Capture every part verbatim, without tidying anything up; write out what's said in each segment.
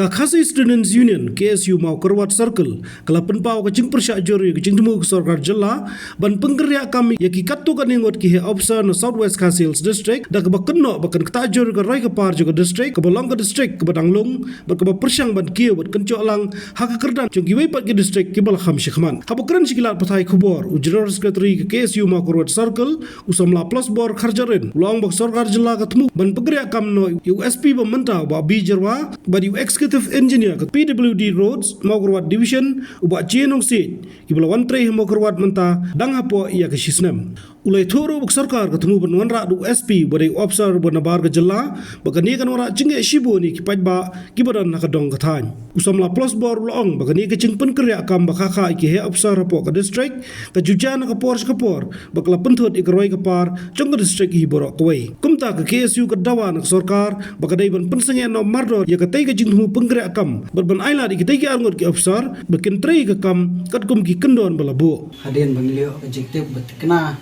Khasi Students Union, K S U Mawkyrwat Circle, ka la pynpaw ka jingpyrshah jur ïa ka jingthmu ka sorkar jylla ban pynkynriah kam ïa ki katto katne ngut ki heh officer na South West Khasi Hills District, da kaba kynnoh ba kan ktah jur ka roi ka par jong ka district, kaba long ka district kaba dang lung bad kaba pyrshang ban kiew bad kynjoh lang ha ka kyrdan jong kiwei pat ki district kiba la kham shakhmat. Haba kren sha ki lad pathai khubor, u General Secretary ka K S U Mawkyrwat Circle, u samla Plasbor Kharjahrin, u la ong ba ka sorkar jylla ka thmu ban pynkynriah kam noh ïa u S P ba mynta, u Bah B Jyrwa, bad ïa u Executive Engineer ka P W D Roads Mawkyrwat Division, u Bah J Nongsiej, kiba la wan trei ha Mawkyrwat mynta dang hapoh ïa ka shisnem. U la ïathuh ruh ba ka sorkar ka thmu ban wanrah da u S P ba dei u officer ba nabar ka jylla, ba kane kan wanrah jingeh shibun ïa ki paidbah kiba don ha ka dong ka thaiñ. U samla Plasbor u la ong ba kane ka jingpynkynriah kam ba kha kha ïa ki heh officer hapoh ka district ka ju jia na ka por sha ka por, ba ka la pynthut ïa ka roi ka par jong ka district hi baroh kawei. Kumta ka K S U ka dawa na ka sorkar ba ka dei ban pynsangeh noh mardor ïa katei ka jingthmu pynkynriah kam bad ban ailad ïa kitei ki arngut ki officer ba kin trei ka kam katkum ki kyndon ba la buh. Hadien ba ngi la ïoh ka jingtip ba thikna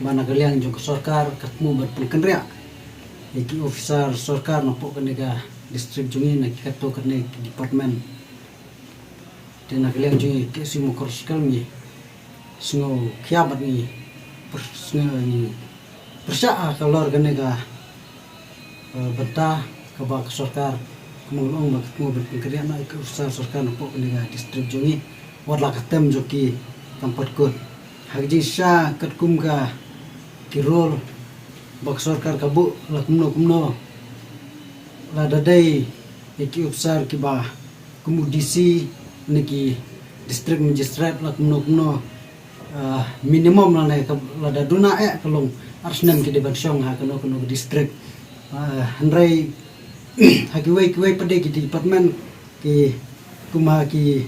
ba na ka liang jong ka sorkar ka thmu ban pynkynriah ïa ki officer sorkar napoh kane ka district jong ngi na ki katto katne ki department. Te na ka liang jong ngi K S U Mawkyrwat Circle ngi sngewkhia bad ngi pyr-, sngew ngi pyrshah ha ka lor kane ka, eh, bynta kaba ka sorkar kumba nga la ong ba ka thmu ban pynkynriah noh ïa ki officer sorkar napoh kane ka district jong ngi. Wat la ka term jong ki kam pat kut. Ha ka jingshisha katkum ka ki rule ba ka sorkar ka buh la kumno kumno, lada dei ïa ki officer kiba kum u D C ne ki district magistrate la kumno kumno, ah, minimum lane ka lada duna eh ka long ar snem ki dei ban shong ha kano kano ka district. Ah, hynrei ha kiwei kiwei pat de ki department ki kum ha ki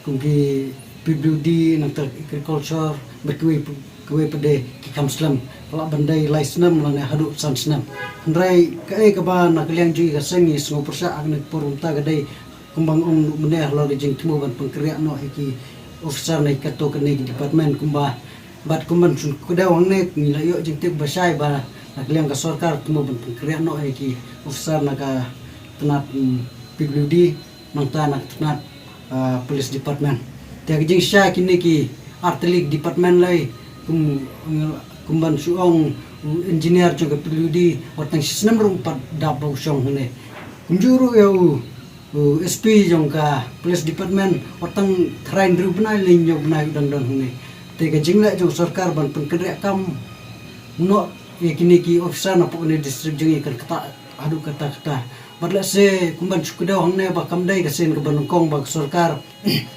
kum ki P W D nangta agriculture bad kiwei kiwei pat de ki kham slem, ka lah ban dei lai snem lane haduh san snem. Hynrei kaei kaba na ka liang jong ngi ka seng ngi sngew pyrshah ha kane ka por mynta ka dei kumba nga ong mynne halor ka jingthmu ban pynkynriah noh ïa ki officer na ki katto katne ki department kumba, bad kumban shu kdew hangne ngi la ïoh jingtip ba shai ba na ka liang ka sorkar thmu ban pynkynriah noh ïa ki officer na ka tnat, mm, P W D nangta na ka tnat, ah, police department. Te ka jingshisha kine ki artylli ki department lei kum, kumban shu ong u engineer jong ka P W D wat tang shisnem ruh um pat dap ba u shong hangne. Kumjuh ruh ïa u u S P jong ka police department wat tang tharai hynriew bnai lane hynñiew bnai u dang don hangne. Te ka jingleh jong sorkar ban pynkynriah kam noh ïa kine ki officer napoh kane district jong ngi kan ktah haduh katta katta. Bad lehse kumban shu kdew hangne ba kam dei ka sien kaba nyngkong ba ka sorkar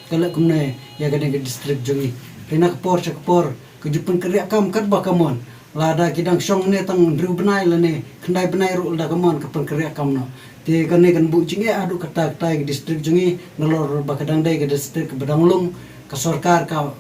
ka leh kumne ïa kane ka district jong ngi. Te na ka por sha ka por ka ju pynkynriah kam katba ka mon. Lada ki dang shong ne tang hynriew bnai lane khyndai bnai ruh lada ka mon ka pynkynriah kam noh. Te kane kan buh jingeh haduh katta katta ïa ka district jong ngi nalor ba ka dang dei ka district kaba dang lung, ka sorkar ka,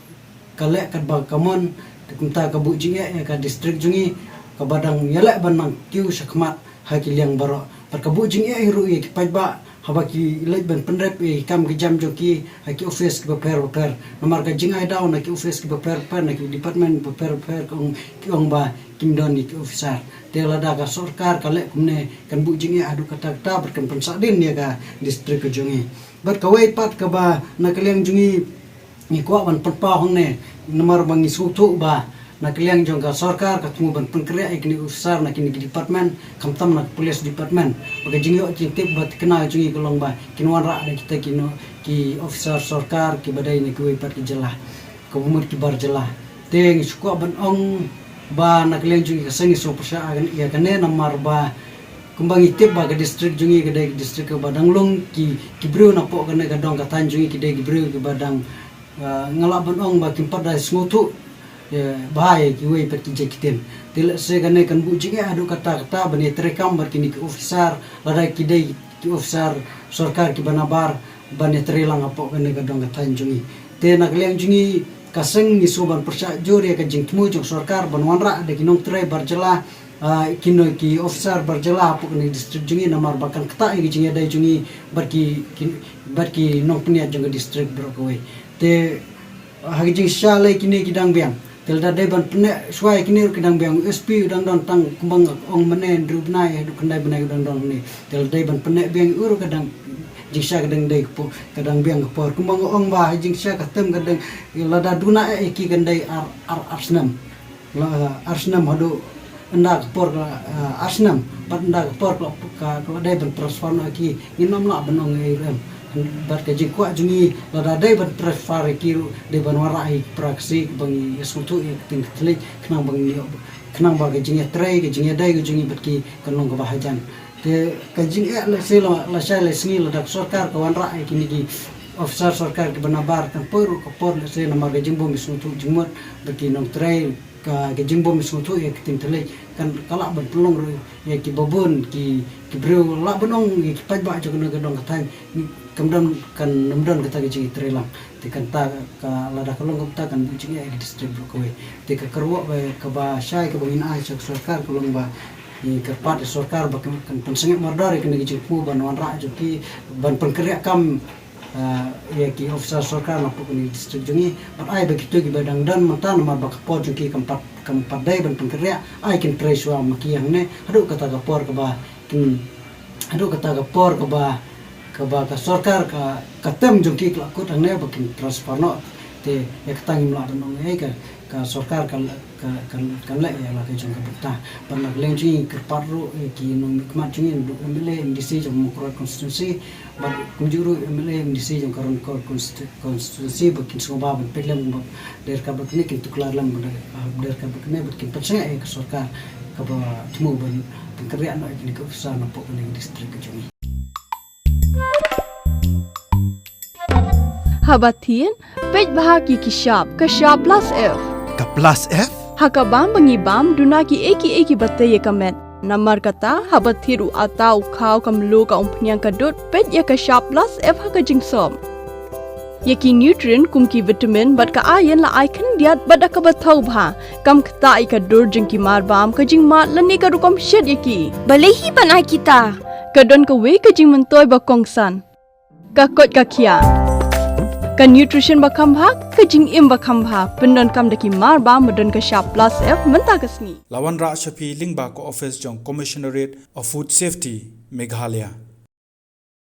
ka leh katba ka mon. Te kumta ka buh jingeh ïa ka district jong ngi kaba dang ïaleh ban nang kiew shakhmat ha ki liang baroh. Bad ka buh jingeh hi ruh ïa ki paidbah haba ki leit ban pynrep ïa ki kam ki jam jong ki ha ki office kiba pher bapher. Namar ka jingai daw na ki office kiba pher bapher, na ki department bapher bapher, ki ong, ki ong ba kim don ïa ki officer. Te lada ka sorkar ka leh kumne kan buh jingeh haduh katta katta bad kan pynsahdien ïa ka district ka jong ngi. Bad kawei pat kaba na ka liang jong ngi ngi kwah ban pynpaw hangne, namar ba ngi sngewthuh ba na ka liang jong ka sorkar ka thmu ban pynkynriah ïa kine ki officer na kine ki department, khamtam na ka police department. Ba ka jingïoh jingtip ba thikna jong ngi ka long ba kin wanrah da kita ki no, ki officer sorkar kiba dei na kiwei pat ki jylla, kaba mut ki bar jylla. Te ngi shu kwah ban ong ba na ka liang jong ngi ka seng ngi sngewpyrshah ïa kane namar ba kumba ngi tip ba ka district jong ngi ka dei ka district kaba dang lung, ki, ki briew napoh kane ka dong ka thaiñ jong ngi ki dei ki briew kiba dang, ah, nga lah ban ong ba kim pat da sngewthuh, eh, bha ïa kiwei pat ki jait ktien. Te lehse kane kan buh jingeh haduh katta katta ban ïatreikam bad kine ki officer, lada ki dei ki officer sorkar kiba nabar ban ïatreilang hapoh kane ka dong ka thaiñ jong ngi. Te na ka liang jong ngi ka seng ngi shu ban pyrshah jur ïa ka jingthmu jong sorkar ban wanrah da ki nongtrei bar jylla, ah, kino ki officer bar jylla hapoh kane ka district jong ngi namar ba kan ktah ïa ka jingïadei jong ngi bad ki, ki, bad ki nongpynïaid jong ka district baroh kawei. Te ha ka jingshisha lei kine ki dang biang. Te lada dei ban pynneh shuwa ïa kine ruh ki dang biang, u S P u dang don tang kumba nga ong mynne hynriew bnai haduh khyndai bnai u dang don hangne. Te lada dei ban pynneh biang ïa u ruh ka dang jingshisha ka dang dei ka por, ka dang biang ka por. Kumba nga ong ba ha jingshisha ka term ka dang, lada duna eh ïa ki kan dei ar, ar, ar snem. La, ar snem haduh ynda ka por ka, ah, ar snem, bad ynda ka por ka, ka, ka dei ban transfer noh ïa ki, ngin ym lah ban ong ei ruh em. Bad ka jingkwah jong ngi lada dei ban transfer ïa ki ruh dei ban wanrah ïa ki para Khasi kaba ngi ïasngewthuh ïa ka ktien Katholik, khnang ba ngi, khnang ba ka jingïatrei, ka jingïadei ka jong ngi bad ki kan long kaba hajan. Te ka jingeh lehse la, lashai la sngi lada ka sorkar ka wanrah ïa kine ki officer sorkar kiba nabar, kan poi ruh ka por lehse namar ka jingbym ïasngewthuh jingmut bad ki nongtrei, ka, ka jingbym ïasngewthuh ïa ka ktien Katholik, kan ka lah ban pynlong ruh ïa kiba bun ki, ki briew, lah ban ong ïa ki paidbah jong kane ka dong ka thaiñ, kam don, kan ym don kata ka jingïatreilang. Te kata ka, lada ka long kumta kan buh jingeh ïa ka district baroh kawei. Te ka kyrwoh ba kaba shai kaba ngin ai sha ka sorkar ka long ba ngi kyrpad ïa ka sorkar ba kan, kan pynsangeh mardor ïa kane ka jingthmu ban wanrah jong ki, ban pynkynriah kam ah, ïa ki officer sorkar napoh kane ka district jong ngi. Bad ai ba kito kiba dang don mynta namar ba ka por jong ki kam pat, kam pat dei ban pynkynriah, ai kin trei shuwa ma ki hangne haduh kata ka por kaba kin, haduh kata ka por kaba, kaba ka sorkar ka, ka term jong ki ka la kut hangne ba kin transfer noh. Te ïa kata ngim lah ban ong ei, ka, ka sorkar ka, ka, ka, ka leh ïa la ka jong ka bynta. Bad na ka liang jong ngi kyrpad ruh ïa ki nongmihkhmat jong ngi, naduh M L A, M D C jong Mawkyrwat constituency, bad kumjuh ruh M L A, M D C jong ka Ronkor constitu-, constituency ba kin sngewbha ban peit lem ba dei ka bynta kane, kin tuklar lem ba dei, ah, dei ka bynta kane, bad kin pynsangeh ïa ka sorkar kaba thmu ban pynkynriah noh ïa kine ki officer napoh kane ka district ka jong ngi. Haba thied, peit bha ki, ki shap, ka shap plus F. Ka plus F? Ha ka bam ba ngi bam, duna kiei kiei kiba tei ïa ka met. Namar kata, haba thied u atta, u khaw, ka mluh, ka umphniang, ka dud, peit ïa ka shap plus F ha ka jingsop. Ïa ki nutrient kum ki vitamin bad ka iron la ai khyndiat bad da kaba thaw bha. Kam ktah ïa ka dur jong ki marbam, ka jingmad lane ka rukom shet ïa ki. Balei hi ban ai kita? Ka don kawei ka jingmyntoi ba kongsan. Ka koit ka khiah. Ka nutrition ba kham bha, ka jingim ba kham bha, pyndonkam da ki marbam ba don ka shap plus F mynta ka sngi. La wanrah sha phi lyngba ka office jong Commissionerate of Food Safety, Meghalaya.